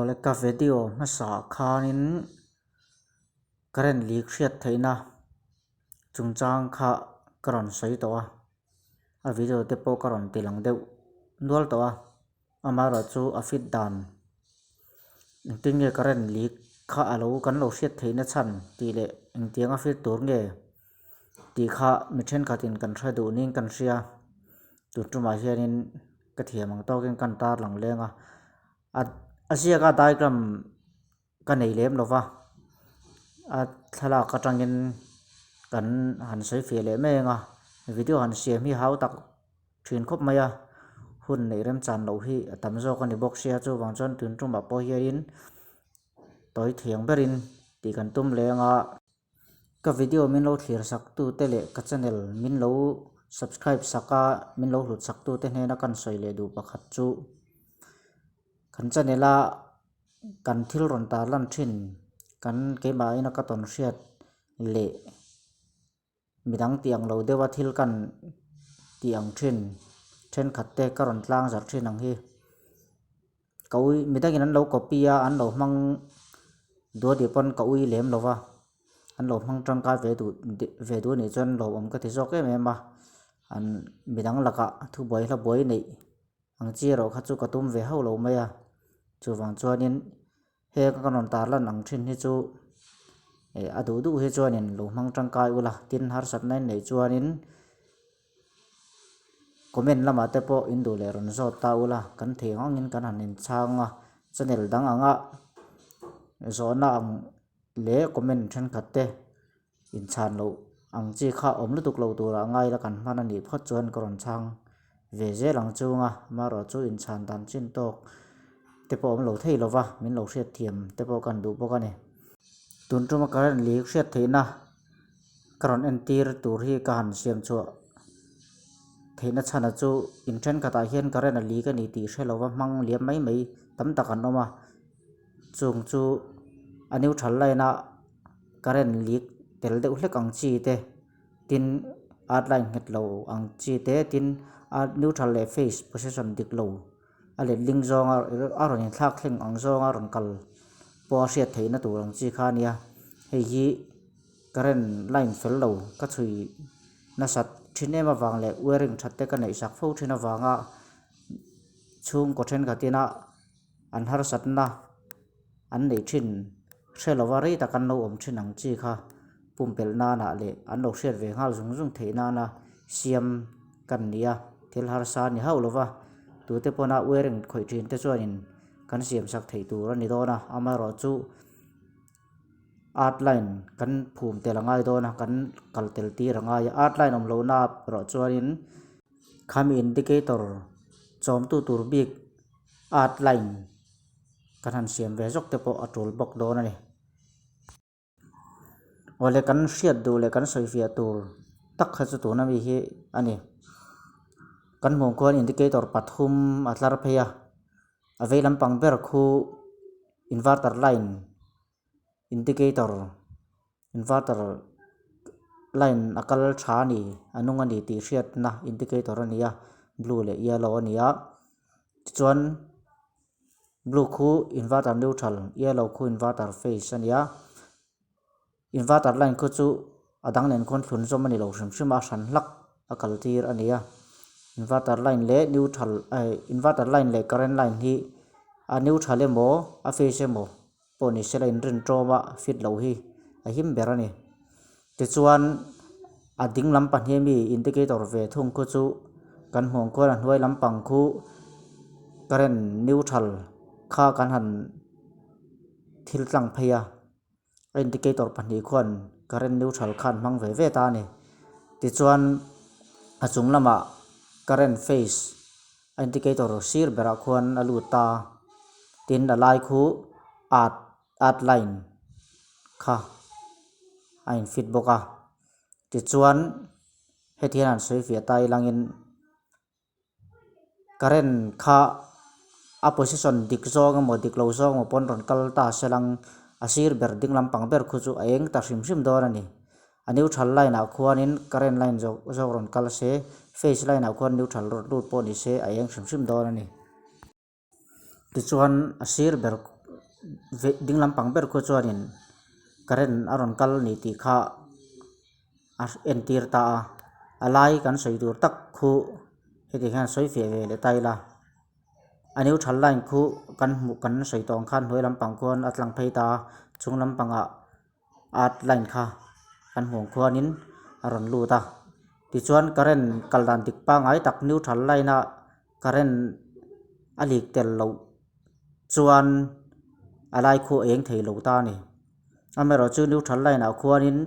Awle ka video hmasa khanin current leak hriat theihna chungchang kha ka rawn sawi tawh a, a video te pawh ka rawn ti lang deuh nual tawh a, amaherawhchu a fit dan engtin nge current leak kha a lo kan lo hriat theihna chhan tih leh engtianga fit tur nge tih kha mi thenkhatin kan hre duh niin kan hria tun tumah hianin ka thiam ang tawkin kan tarlang leng a a ziaka diagram ka nei lem lo va a thlalak atangin kan han sawi fiah leh mai ang a video han siam hi hau tak thin khawp mai a hun neih remchan loh hi a tam zawk a ni bawk sia chuvang chuan tun tumah pawh hianin tawi thiang berin tih kan tum leng a. Ka video min lo thlir sak tu te leh ka channel min lo subscribe sak a min lo hlut sak tu te hnena kan sawi leh duh pakhat chu kan channel a kan thil rawn tar lan thin kan keimah ina ka tawn hriat leh midang tih ang lo deuha thil kan tih ang thin thenkhat te ka rawn tlang zarh thin ang hi. Ka ui midangin an lo copy a an lo hmang duh anih pawn ka ui lem lo va an lo hmang tangkai ve duh ve duh anih chuan lawmawm ka ti zawk em em a an midang lakah thubuai hla buai neih ang chi erawh kha chu ka tum ve hauh lo mai a chuvang chuanin heng ka rawn tarlan ang thin hi chu eh a duh duh hi chuanin lo hmang tangkai ula tin harsatna in neih chuanin. Comment lamah te pawh in duh leh rawn zawt ta ula kan thei ang angin kan han inchhang a channel dang anga zawhna ang leh comment thenkhat te inchhan loh ang chi kha awm lutuk lo turah ngai ila kan hman a nih phawt chuan ka rawn chhang ve zel ang chung a amaherawh chu inchhan dan chin tawk te pawh awm lo thei lo va min lo hriatthiam te pawh kan duh bawk a ni tun tuma current lei hriat theihna. Ka rawn entir tur hi ka han siam chhuah theihna chhana chu in thenkhatah hian current a leak a ni tih hre lova hmang liam mai mai tam tak an awm a chung chu a neutral line a current leak tel deuh hlek ang chi te tin earth line nghet lo ang chi te tin a neutral leh phase position dik lo a letling zawnga a rawn inthlak thleng ang zawnga rawn kal pawh a hriat theihna tur ang chi kha a nia hei hi. Current line fel lo ka chhui nasat thin em avang leh wiring that te ka neih sak fo thin avanga chhungkaw thenkhat ina an harsatna an neih thin hre lova rei tak an lo awm thin ang chi kha pumpelh nanah leh an lo hriat ve nghal zung zung theih nana siam kan ni a thil harsa a ni hauh lova tute pawna wiring khawih thin te chuanin kan siam sak theih tur a ni dawn a amaherawhchu. Art line kan phum tel a ngai dawn a kan kal tel tir a ngai a art line awm lohna erawh chuanin khami indicator chawmtu tur bik art line kan han siam ve zawk te pawh a tul bawk dawn a ni. Awle kan hriat duh leh kan sawi fiah tur tak kha chu tuna mi hi a ni kan hmuh khuan indicator pathum a tlar phei a a vei lampang ber khu. Inverter line indicator inverter line a kal tha a ni a nung a ni tih hriatna indicator a ni a blue leh yellow a ni a tichuan blue khu inverter neutral yellow khu inverter phase a ni a inverter line khu chu a dang nen khawn thlun zawm a ni lo hrim hrim a a hran hlak a kal tir a ni a inverter line leh neutral eh inverter line leh current line hi a neutral emaw a phase emaw pawh ni sela inrin tawm a fit loh hi a him ber a ni tichuan a ding lam pahnih ami indicator ve thung khu chu kan hmuh ang khuan a hnuai lampang khu current neutral kha kan han thil tlang phei a. A indicator pahnih khuan current neutral khan hmang ve ve ta a ni tichuan a chung lamah current phase a indicator sir berah khuan a lut ta tin a lai khu earth earth line kha a in fit bawk a tichuan heti hian an sawi fiah ta ilangin. Current kha a position dik zawng emaw dik lo zawng emaw pawn rawn kal ta se lang a sir ber ding lampang ber khu chu a eng ta hrim hrim dawn a ni. A neutral line ah khuanin current line zawk zawk rawn kal se phase line ah khuan neutral rawn lut pawh ni se a eng hrim hrim dawn a ni. Tichuan a sir ber Ding lampang ber khu chuanin current a rawn kal ni tih kha a entir ta a. A lai kan sawi tur tak khu heti hian sawi fiah ve leh ta ila. A neutral line khu kan hmuh kan sawi tawh ang khan hnuai lampang khuan a tlang phei ta a chung lampangah earth line kha kan hmuh ang khuanin a rawn lut a tichuan current kal dan dik pangngai tak neutral line a current a lik tel loh chuan a lai khu a eng thei lo ta a ni amaherawhchu chu neutral line ah khuanin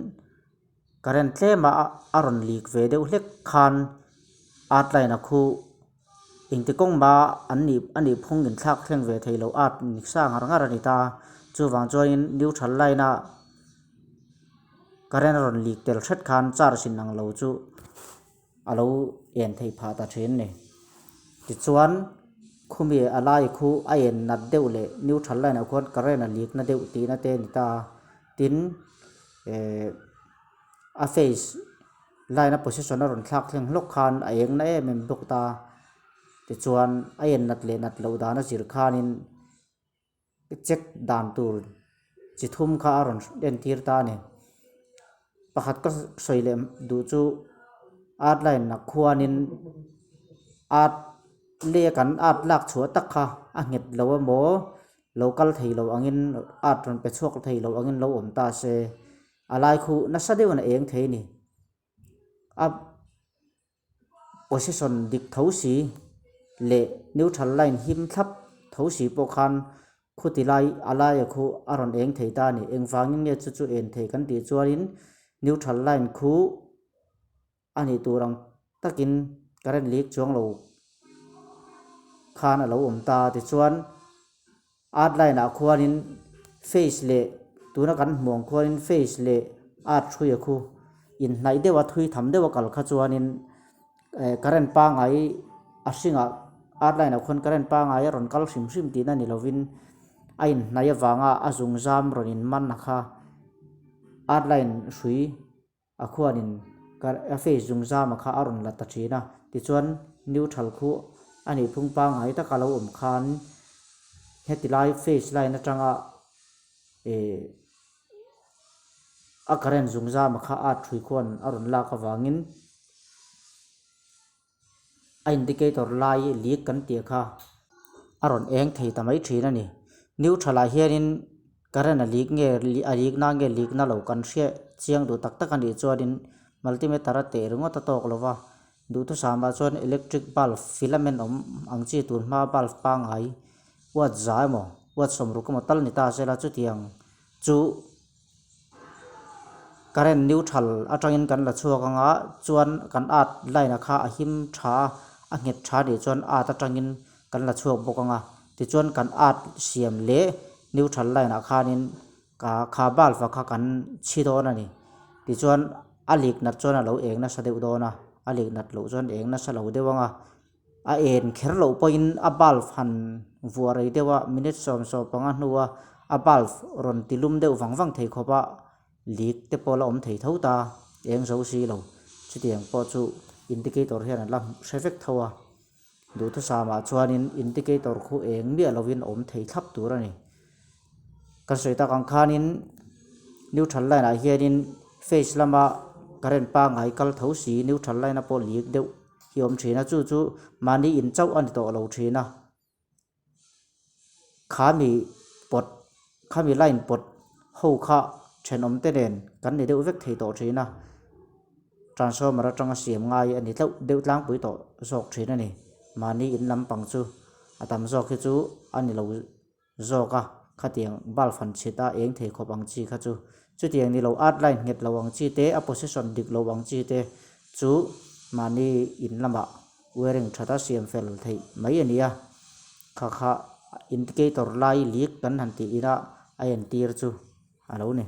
current tlem a a rawn lik ve deuh hlek khan earth line a khu Engti kawng mah an nih a nih phung in thlak thleng ve thei lo at ni sa ngar ngar a ni ta. Chuvang chuanin neutral line a current a rawn leak tel hret khan charge in ang lo chu a lo en theih phah ta thin a ni. Tichuan khumi a lai khu a en nat deuh leh neutral line ah khuan current a leak na deuh tihna te a ni ta a. Tin eh a phase line a position a rawn thlak thleng hlawk khan a eng na em em bawk ta tichuan a en nat leh nat loh dan a zir khanin check dan tur chi thum kha a rawn entir ta a ni pakhat ka sawi leh duh chu art line ah khuanin art leh kan art lak chhuah tak kha a nghet lo emaw lo kal thei lo angin art rawn pe chhuak thei lo angin lo awm ta se. A lai khuh nasa deuhin a eng thei a ni. A position dik tho si leh neutral line him thlap tho si pawh khan khuti lai a laia khu a rawn eng thei ta a ni. Engvangin nge chu chu en thei kan tih chuanin neutral line khu a nih tur ang takin current leak chuang lo khan a lo awm ta tichuan earth line ah khuanin phase leh tuna kan hmuh ang khuanin phase leh earth hruia khu inhnaih deuh a thui tham deuh a kal kha chuanin eh current pangngai a hringah earth line ah khuan current pangngai a rawn kal hrim hrim tihna ni lovin a inhnaih avanga a zungzam rawn inman a kha earth line hrui. A khuanin a face zung zama kha a rawn la ta thin a, tichuan neutral khu a nih phung pangngai taka lo awm khan heti lai face line atanga eh a current zung zama kha a thui khuan a rawn lak avangin a indicator lai leak kan tih kha a rawn eng thei ta mai thin a ni. Neutral ah hianin current a leak nge a leak na nge leak na lo kan hriat chiang duh tak tak a nih chuanin multimeter a teh ringawt a tawk lo va, duhthusam ah chuan electric bulb filament awm ang chi tun hma bulb pangngai watt za emaw watt sawmruk emaw tal ni ta sela chutiang chu. Current neutral atangin kan la chhuak ang a chuan kan earth line ah kha a him tha a a nghet tha nih chuan earth atangin kan la chhuak bawk ang a tichuan kan earth siam leh neutral line ah khanin kha bulb ah kha kan chhi dawn a ni tichuan a lik nat chuan a lo eng nasa deuh dawn a a lik nat loh chuan eng nasa lo deuh ang a. A en kher loh pawhin a bulb han vuah rei deuh a, minute 75 hnua a bulb rawn ti lum deuh vang vang thei khawp a, leak te pawh la awm thei tho ta, eng zo si lo. Chutiang pawh chu indicator hian a la hre vek tho a, duhthusam ah chuanin indicator khu eng miah lovin a awm thei thlap tur a ni. Kan sawi tak ang khanin neutral line ah hianin phase lama current pangngai kal tho si neutral line a pawh leak deuh hi awm thin a chu chu mahni in chauh a ni tawh lo thin a khami pawt khami line pawt ho kha thenawm te nen kan ni deuh vek thei tawh thin a transformer atanga siam ngai a ni tlauh deuh tlangpui tawh zawk thin a ni mahni in lampang chu a tam zawk hi chu a ni lo. Zawk a, khatiang bulb han chhit a eng thei khawp ang chi kha chu. Chutiang ni lo earth line nghet lo ang chi te, a position dik lo ang chi te chu mahni in lamah wiring that a siam fel theih mai a ni a. Kha kha indicator lai leak kan han tih ina a entir chu a lo ni.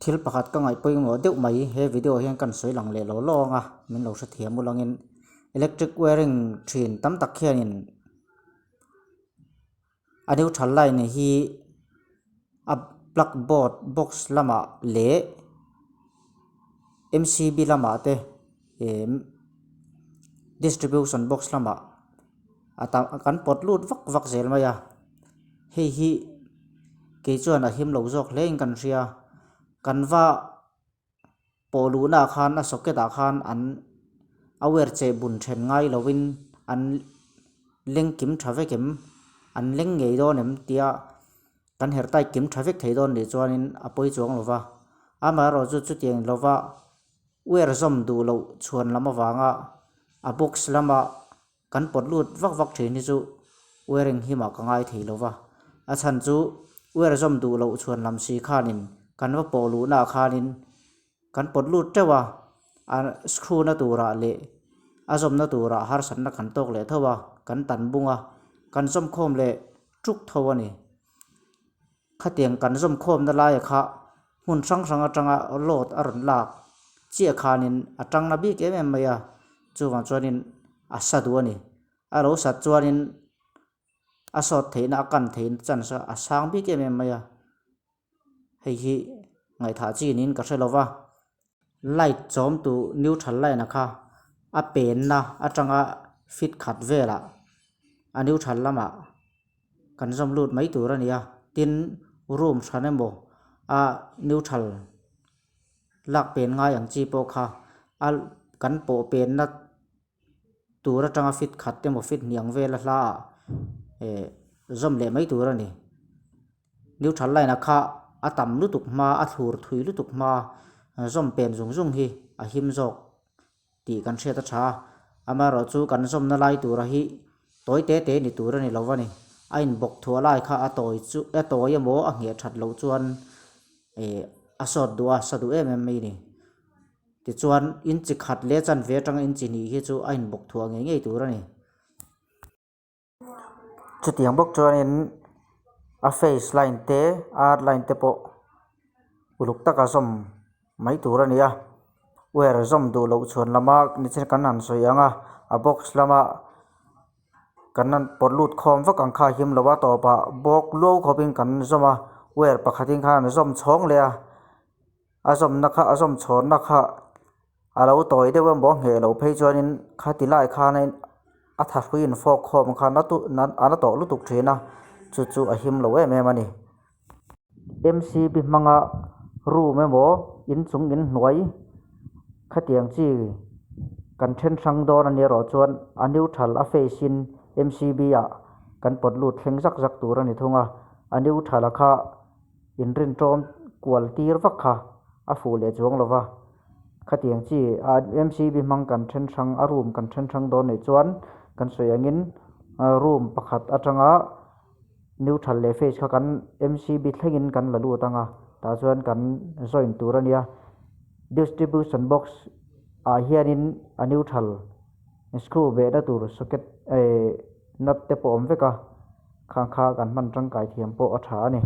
Thil pakhat ka ngaih pawimawh deuh mai he video hian kan sawi lang leh lo lawng a min lo hrethiam ul angin electric wiring thin tam tak hianin a neutral line hi a plug board box lamah leh M_C_B lamah te eh distribution box lamah. A tam kan pawt lut vak vak zel mai a, hei hi kei chuan a him lo zawk hle in kan hria, kan va pawh luhna ah khan a socket ah khan an a wire cheh bun then ngai lo in an leng kim tha vek em an leng ngei dawn em tia kan herh tai kim tha vek thei dawn nih chuanin a pawi chuang lo va, amaherawhchu chu chutiang lova wire zawm duh loh chhuan lam avanga a box lama Kan pawt lut vak vak thin hi chu wiring himah ka ngai thei lo va, a chhan chu wire zawm duh loh chhuan lam si khanin kan va pawh luhnaah khanin kan pawt lut teuh a, a screw na turah leh a zawmna turah harsatna kan tawk leh tho a, kan tan bung a, kan zawm khawm leh tuk tho a ni. Khatiang kan zawm khawmna laia kha hmun hrang hrang atanga load a rawn lak chiah khanin a tangna bik em em mai a, chuvang chuanin a sa duh a ni. A lo sat chuanin a sawt theihna a kan theihna chance a sang bik em em mai a, hei hi ngaihthah chi niin ka hre lo va. Light chawm tu neutral line a kha a penna atanga fit khat velah a neutral lamah. Kan zawm lut mai tur a ni a, tin room hran emaw a neutral lak pen ngai ang chi pawh kha a kan pawh penna tur atanga fit khat emaw fit hnih ang vel a hla ah eh zawm leh mai tur a ni. Neutral line ah kha a tam lutuk hma a thlur thui lutuk hma zawm pen zung zung hi a him zawk. tih kan hriat a tha a, amaherawhchu kan zawmna lai tura hi tawi te te ni tur a ni lo a ni. A inbawk thuah lai kha a tawi chu a tawi emaw a ngheh that loh chuan ih a sawt duh a, sa duh em em mai a ni. Tichuan inchi khat leh chanve atanga inchi hnih hi chu a inbawk thuah ngei ngei tur a ni. Chutiang bawk chuanin a face line te art line te pawh uluk taka zawm mai tur a ni a wire zawm duh loh chhuan lama nichin kan han sawi ang a a box lama kan han pawt lut khawm vak ang kha a him lo a tawpah bawk luau khawpin kan zawm a wire pakhatin khan an zawm chhawng leh a a zawmna kha a zawm chhawnna kha. A lo tawi deuh emaw ngheh loh phei chuanin khati lai khan a thahrui infawk khawm khan a a la tawh lutuk thin a, chu chu a him lo em em a ni. M C B hmanga room emaw inchung inhnuai khatiang chi kan then hrang dawn a nih erawh chuan a neutral a face in M C B ah kan pawt lut thleng zak zak tur a ni thung a, a neutral a kha inrinṭawm kual tir vak kha a fuh leh chuang lo va, khatiang chi a M C B hmang kan then hrang a room kan then hrang dawn nih chuan kan sawi angin room pakhat atanga neutral leh phase kha kan M C B thlengin kan la lut ang a tah chuan kan join tur a nia distribution box ah hianin a neutral screw behna tur socket eh nut te pawh a awm vek a khang kha kan hman tangkai thiam pawh a tha a ni.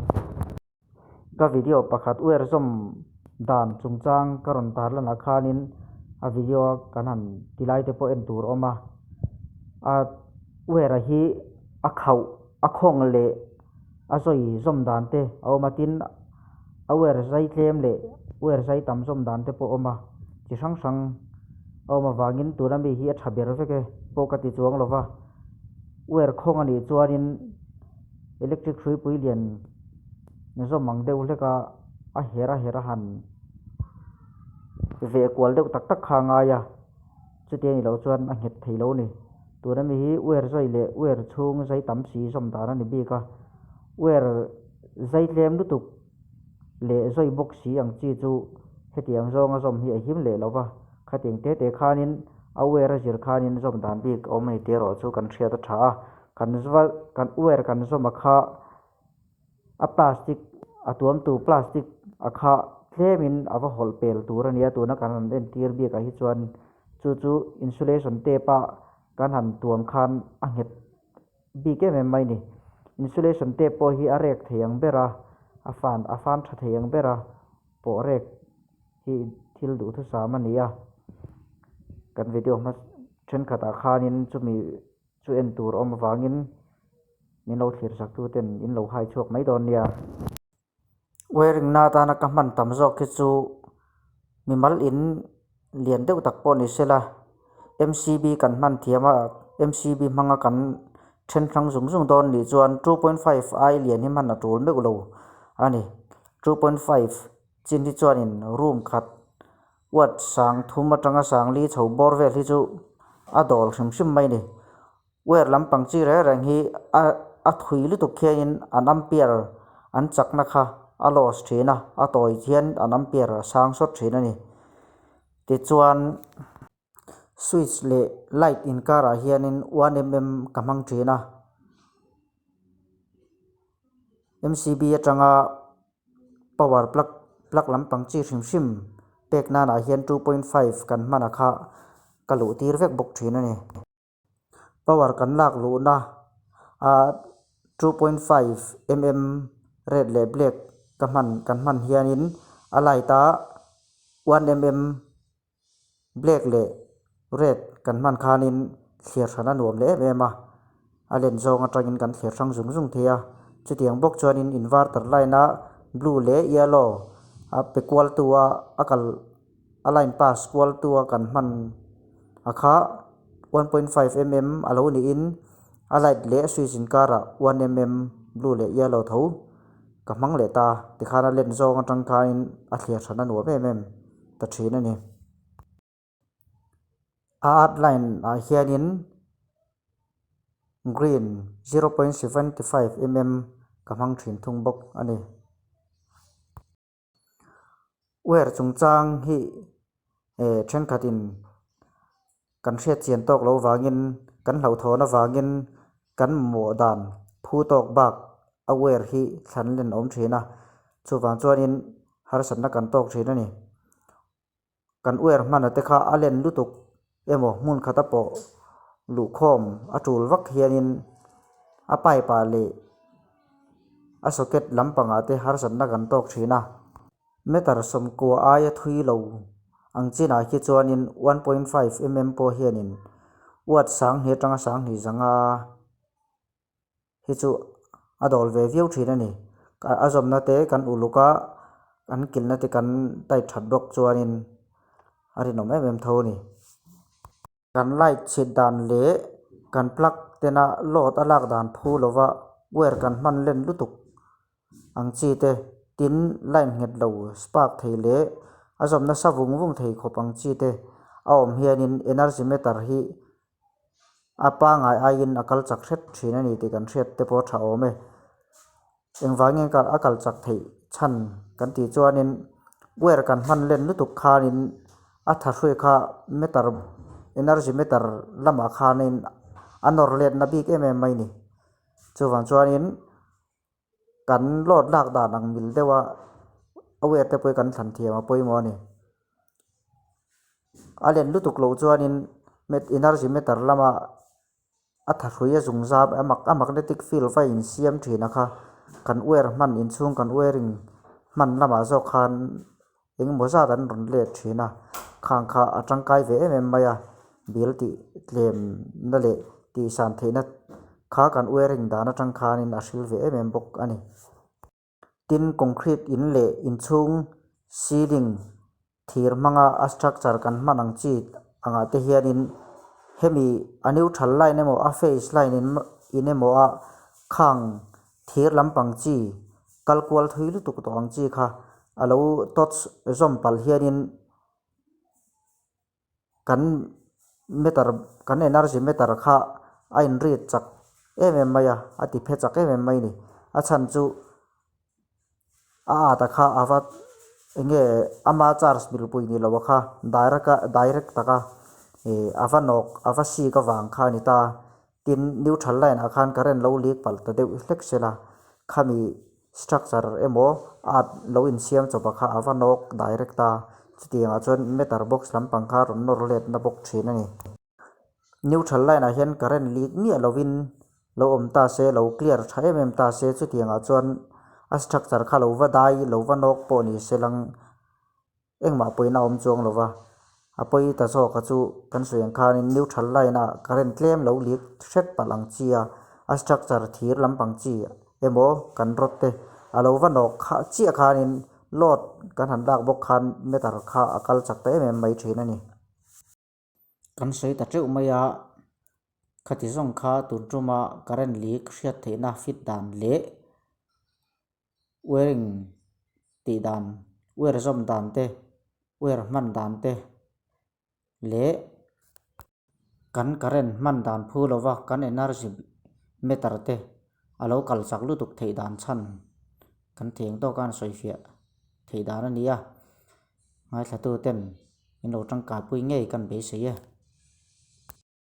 Ka video pakhat wire zawm dan chungchang ka rawn tar lanah khanin a video a kan han ti lai te pawh en tur a awm a, a wire hi a khauh a khawng leh a zawi zawm dan te a awm a tin a wire zai tlem leh wire zai tam zawm dan te pawh a awm a chi hrang hrang a awm avangin tuna mi hi a tha ber vek e pawh ka ti chuang lo va wire khawng a nih chuanin electric hruipui lian zawm ang deuh hlek a a her a her a han veh kual deuh tak tak kha a ngai a chuti a nih loh chuan a nghet thei lo a ni tuna mi hi wire zai leh wire chhung zai tam si zawm dan a ni bik a wire zai tlem lutuk leh zawi bawk si ang chi chu hetiang zawnga zawm hi a him leh lo va khatiang te te khanin a wire a zir khanin zawm dan bik a awm a ni tih erawh chu kan hriat a tha a kan kan wire kan zawm a kha a plastic a tuamtu plastic a kha tlemin a va hawlh pel tur a ni a tuna kan han entir biakah hi chuan chu chu insulation tape a kan han tuam khan a nghet bik em em mai a ni insulation tape pawh hi a rek thei ang ber a a fan a fan tha thei ang ber a pawh rek hi thil duhthusam a ni a kan video hma thenkhatah khanin chumi. Chu en tur awm avangin min lo thlir sak tu ten in lo hai chhuak mai dawn nia. Wiring na atana ka hman tam zawk hi chu mimal in lian deuh tak pawh ni sela M_C_B kan hman thiam a M_C_B hmanga kan. Then hrang zung zung dawn nih chuan 2.5 ai lian hi hman a tul meuh lo a ni. 2.5 chin hi chuanin room khat watt sang thum atanga sang li chho bawr vel hi chu a dawl hrim hrim mai a ni. Wire lampang chi reng reng hi a a thui lutuk khianin an ampere an chakna kha a loss thin a, a tawi hian an ampere a sang sawt thin a ni. Tichuan. Switch leh light inkarah hianin 1mm ka hmang thin a, mcb atanga power plug plug lampang chi hrim hrim pek nanah hian 2.5 kan hman a kha ka luh tir vek bawk thin a ni. Power kan lak luhna ah 2.5 mm red leh black ka hman kan hman hianin a light a 1mm Black leh red kan hman khanin thlir hran a nuam leh em em a, a len zawng atangin kan thlir hrang zung zung thei a, chutiang bawk chuanin inverter line a blue leh yellow a pe kual tu a a kal a line pass kual tu a kan hman a kha 1.5 mm a lo niin a light leh switch inkarah 1 mm blue leh yellow tho ka hmang leh ta tikhan a len zawng atang khanin a thlir hran a nuam em em. ta thin a ni. A art line ah hianin green 0.75 mm ka hmang thin thung bawk a ni. Wire chungchang hi eh thenkhatin kan hriat chian tawk loh vangin kan hlauhthawn avangin kan mamawh dan phu tawk bak a wire hi thlan len a awm thin a, chuvang chuanin harsatna kan tawk thin a ni. Kan wire hmana te kha a len lutuk emaw hmun khata pawh luhkhawm a tul vak hianin a pipe ah leh a socket lampangah te harsatna kan tawk thin a. Meter sawmkua aia thui lo ang chinah khi chuanin 1.5 mm pawh hianin watt sanghnih atanga sanghnih zanga hi chu a dawl ve viau thin a ni. A zawmna te kan uluk a, an kilhna te kan tight that bawk chuanin a rinawm em em tho a ni. Kan light chhit dan leh kan plug tena load a lak dan phu lova wire kan hman len lutuk ang chi te, tin line nghet lo spark thei leh a zawm nasa vung vung thei khawp ang chi te a awm hianin energy meter hi a pangai aiin a kal chak hret thin a ni tih kan hriat te pawh a tha awm e. Engvangin a kal chak theih chhan kan tih chuanin wire kan hman len lutuk khanin a tha hruai kha meter energy meter lamah khanin a nawr letna bik em em mai a ni. Chuvang chuanin kan load lak dan ang mil deuh a a wire te pawh hi kan thlan thiam a pawimawh a ni. A len lutuk loh chuanin energy meter lama a thahrui a zung zam a mak a magnetic field va insiam thin a kha kan wire hman inchhung kan wiring hman lamah zawk khan engemaw zat an rawn let thin a khang kha a tangkai ve em em mai a bill tih tlem na leh tih san theihna kha kan wiring dan atang khanin a hril ve em em bawk a ni. Tin, concrete in leh inchhung ceiling thir hmanga a structure kan hman ang chi angah te hianin hemi a neutral line emaw a phase line in in emaw a khang thir lampang chi kal kual thui lutuk tawh ang chi kha a lo touch zawm palh hianin kan meter kan energy meter kha a in read chak em em mai a a ti phe chak em em mai a ni a chhan chu a at a kha a va eng nge ama charge milpui ni lo a kha direct a direct taka ih a va nawk a va sik avang kha a ni ta. Tin, neutral line ah khan current lo leak palh ta deuh hlek se la, khami structure emaw earth lo insiam chawp ah kha a va nawk direct a, chutiang ah chuan meter box lampang kha rawn nawr let na bawk thin a ni. Neutral line ah hian current leak miah lovin lo awm ta se, lo clear tha em em ta se, chutiang ah chuan a structure kha lo va dai, lo va nawk pawh ni se lang. Engmah pawina a awm chuang lo va, a pawi ta zawk a chu kan sawi ang khanin neutral line a current tlem lo leak hret palh ang chi a, a structure thir lampang chi emaw kan rawt te a lo va nawk kha chiah khanin load kan han lak bawk khan meter kha a kal chak ta em em mai thin a ni. Kan sawi ta teuh mai a, Khati zawng kha tun tuma current leak hriat theihna fit dan leh wiring tih dan, wire zawm dan te, wire hman dan te leh kan current hman dan phu lova kan energy meter te a lo kal chak lutuk theih dan chhan kan theng tawk a an sawifiah theih dan a ni a, ngaithlatuten in lo tangkaipui ngei kan beisei e.